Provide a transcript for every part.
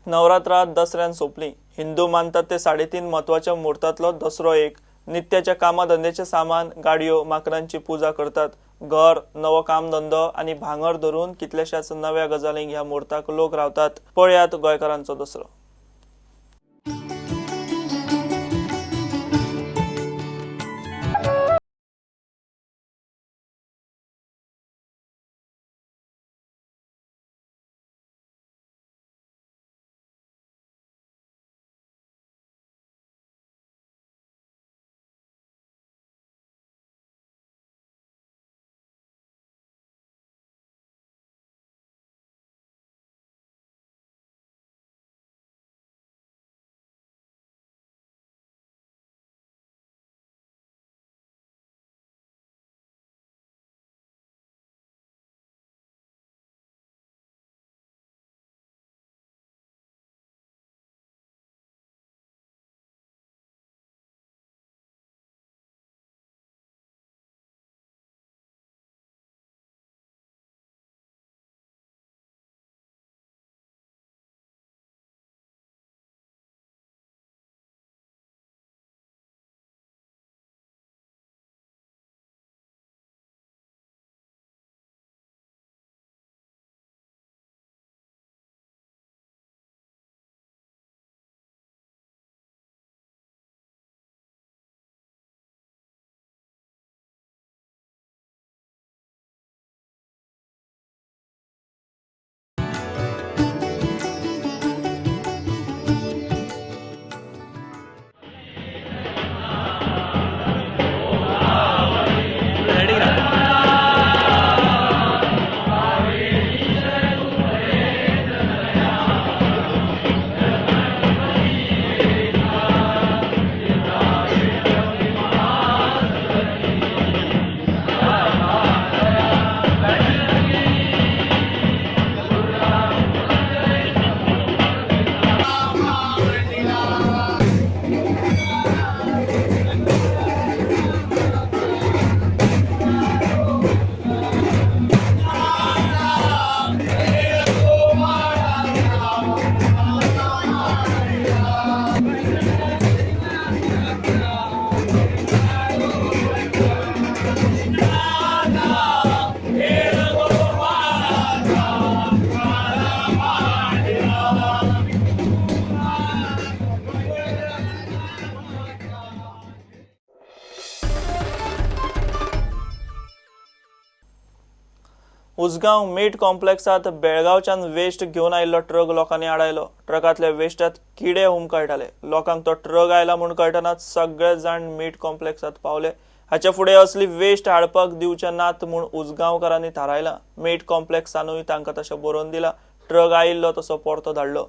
नवरात्रां दसऱ्यान सोंपली. हिंदू मानतात ते 3.5 म्हत्वाच्या मुहूर्तांतलो दसरो एक. नित्याच्या कामाधंद्याचे सामान, गाडयो, माकडांची पुजा करतात. घर, नवो कामधंदो आनी भांगर धरून कितल्याशाच नव्या गजालींक ह्या मुहूर्ताक लोक रावतात. पळयात गोंयकारांचो दसरो. उसगांव मीट कॉम्प्लेक्सात बेळगांवच्यान वेस्ट घेवन आयिल्लो ट्रक लोकांनी आडायलो. ट्रकांतल्या वेस्टात किडे हुमकळटाले. लोकांक तो ट्रक आयला म्हूण कळटनाच सगळे जाण मीट कॉम्प्लेक्सात पावले. हाच्या फुडें असली वेस्ट हाडपाक दिवचे नात म्हूण उसगांवकारांनी थारायलां. मीट कॉम्प्लेक्सानूय तांकां तशें बरोवन दिलां. ट्रक आयिल्लो तसो परतो धाडलो.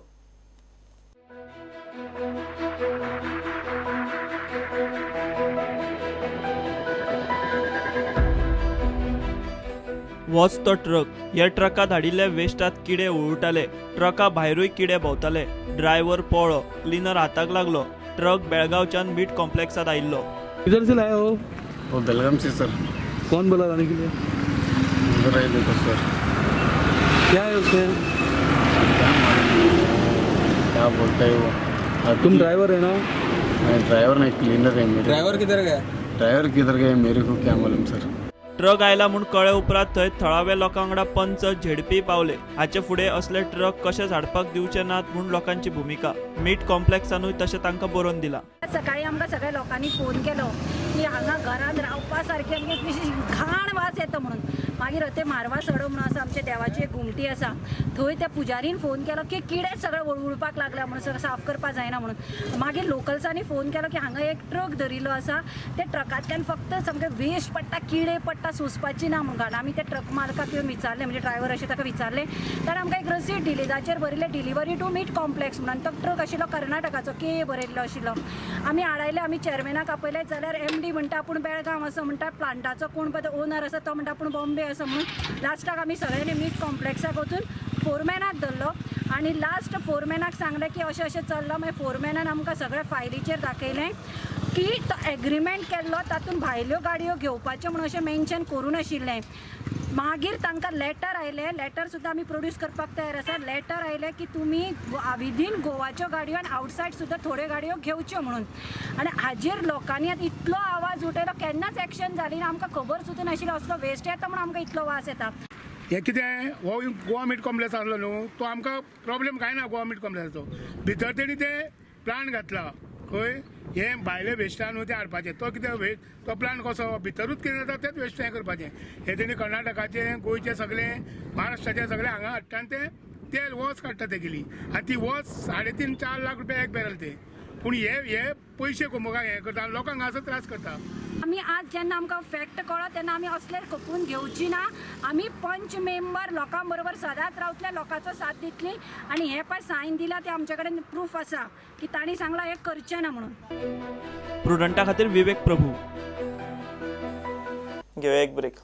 वच तो ट्रक. ह्या ट्रकात हाडिल्ल्या वेस्टात किडे उळटाले. ट्रका भायरूय किडे भोंवताले. ड्रायव्हर पळ्ळो, क्लिनर हाताक लागलो. ट्रक बेळगांवच्यान मीट कॉम्प्लेक्सात आयिल्लो. किधर से लाए हो? वो बेलगाम से सर. कौन बोला लाने के लिए? उधर आए देखो सर. क्या है उसमें? क्या बोलता है वो? तुम ड्राइवर है ना? मैं ड्राइवर नहीं, क्लीनर है मेरे. ड्राइवर किधर गया? ड्राइवर किधर गए मेरे को क्या मालूम सर. ट्रक आयला म्हूण कळ्ळे उपरांत थंय थळाव्या लोकां वांगडा पंच झेडपी पावले. हाचे फुडें असले ट्रक कशेच हाडपाक दिवचे नात म्हूण लोकांची भुमिका. मीट कॉम्प्लेक्सानूय तशें तांकां बरोवन दिलां. सकाळी आमकां सगळ्या लोकांनी फोन केलो की हांगा घरांत रावपा सारकी आमगे घाण वास येता म्हणून. मागीर ते म्हारवा सडो म्हणून आसा, आमच्या देवाची एक घुमटी आसा, थंय त्या पुजारीन फोन केलो की किडे सगळे वळवळपाक लागला म्हणून, सगळें साफ करपाक जायना म्हणून. मागीर लोकल्सांनी फोन केलो की हांगा एक ट्रक धरिल्लो आसा, त्या ट्रकांतल्यान फक्त सामके वेस्ट पडटा, किडे पडटा, सोंसपाची ना म्हणून. आमी त्या ट्रक मालकाक येवन विचारलें, म्हणजे ड्रायव्हर अशें ताका विचारलें, तर आमकां एक रसीद दिली जाचेर बरयलें डिलिव्हरी टू मीट कॉम्प्लेक्स म्हणून. तो ट्रक आशिल्लो कर्नाटकाचो, के बरयल्लो आशिल्लो. आमी आडायले, आमी चेअरमॅनाक आपयले जाल्यार एमडी म्हणटा आपूण बेळगांव आसा म्हणटा, प्लांटाचो कोण पळय ओनर आसा तो म्हणटा आपूण बॉम्बे आसा म्हणून. लास्टाक आमी सगळ्यांनी मीट कॉम्प्लेक्साक वचून फोरमॅनाक धरलो आनी लास्ट फोरमॅनाक सांगलें की अशें अशें चल्लां. मागीर फोरमॅनान आमकां सगळें फायलीचेर दाखयलें की तो एग्रीमेंट केल्लो तातूंत भायल्यो गाडयो घेवपाच्यो म्हणून अशें मेन्शन करूं नाशिल्लें. मागीर तांकां लेटर आयलें, लेटर सुद्दां आमी प्रोड्यूस करपाक तयार आसा. लेटर आयलें की तुमी विदीन गोवाच्यो गाडयो आनी आवटसायड सुद्दां थोड्यो गाडयो घेवच्यो म्हणून. आनी हाजेर लोकांनी आतां इतलो आवाज उठयलो, केन्नाच एक्शन जाली ना. आमकां खबर सुद्दां नाशिल्ली असलो वेस्ट येता म्हणून आमकां इतलो वास येता. हें कितें हो गोवा मीट कॉम्प्लेक्स आसलो न्हू तो आमकां प्रॉब्लेम कांय ना. गोवा मीट कॉम्प्लेक्साचो भितर तेणी ते प्लांट घातला खंय हे भायले वेस्टान न्हू ते हाडपाचें. तो कितें वेस्ट तो प्लांट कसो भितरूच कितें जाता तेच वेस्ट हें करपाचें. हे तेणी कर्नाटकाचें गोंयचें सगळें महाराष्ट्राचें सगळें हांगा हाडटा आनी ते तेल वस काडटा तेगेली आनी ती वस 3.5-4 लाख रुपया एक बॅरल ते. पूण हे हे पयशे कमोवपाक हें करता आनी लोकांक हांगासर त्रास करता. आमी आज जेन्ना आमकां फॅक्ट कळ्ळो तेन्ना आमी असले खपून घेवची ना. आमी पंच मेंबर लोकां बरोबर सदांच रावतले, लोकांचो साथ दितली. आनी हे पळय सायन दिला ते आमचे कडेन प्रूफ आसा की तांणी सांगलां हें करचें ना म्हणून. प्रुडंटा खातीर विवेक प्रभू. घेवया एक ब्रेक.